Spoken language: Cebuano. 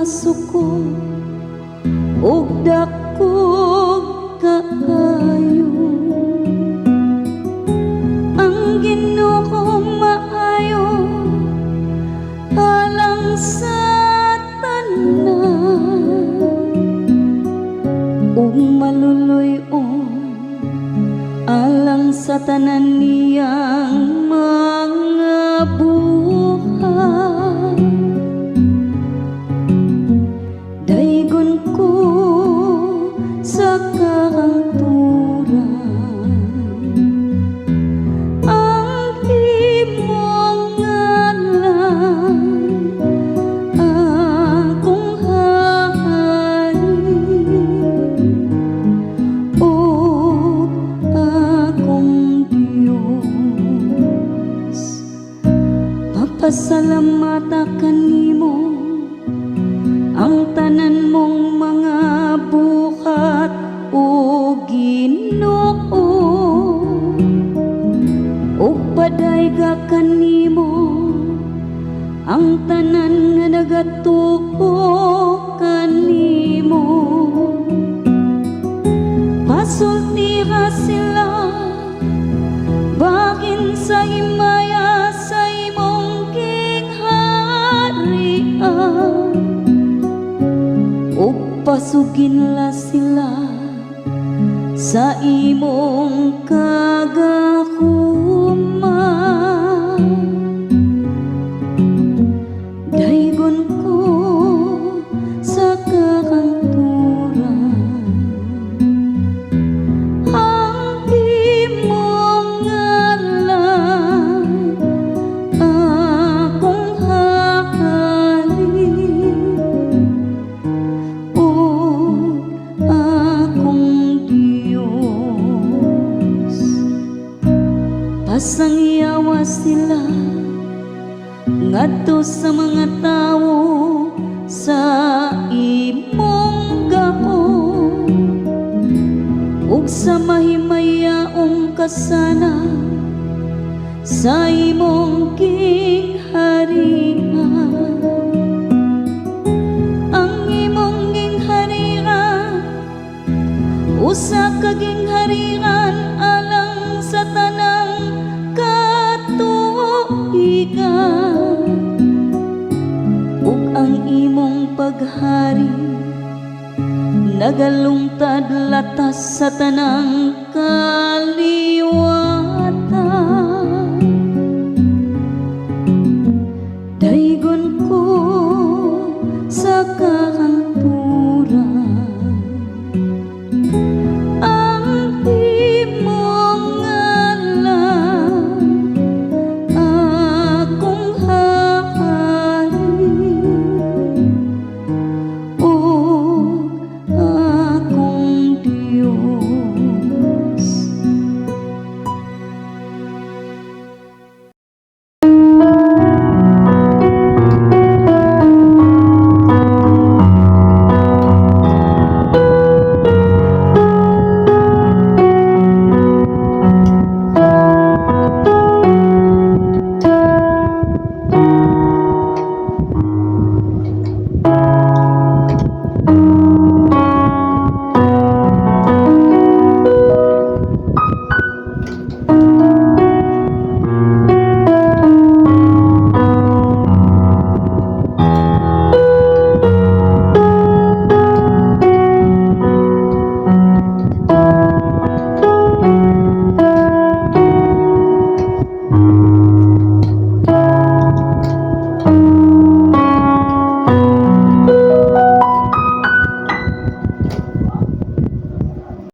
masuko ug dakog kaayo. Ang Ginoo maayo alang sa tanan ug maluluy-on alang sa tanan niyang mga buhat. Daygon ko sa kahangturan ang imong ngalan, akong hari ug akong Diyos. Papasalamata kanimo ang tanan mong mga buhat, o Ginoo, ug padayga kanimo ang tanan nga nagatuo kanimo. Pasultiha sila bahin sa himaya sa imong gingharian ug pasuginla sila sa imong kagahuma. Daygon ko sa kahangturan ang imong ngalan, akong hari ug akong Diyos. Pasangyawa sila ngadto sa mga tawo sa imong gahom ug sa mahimayaong kasanag sa imong gingharian. Ang imong gingharian usa ka gingharian alang sa tanang katuigan ug ang imong paghari nagalungtad latas sa tanang kaliwatan.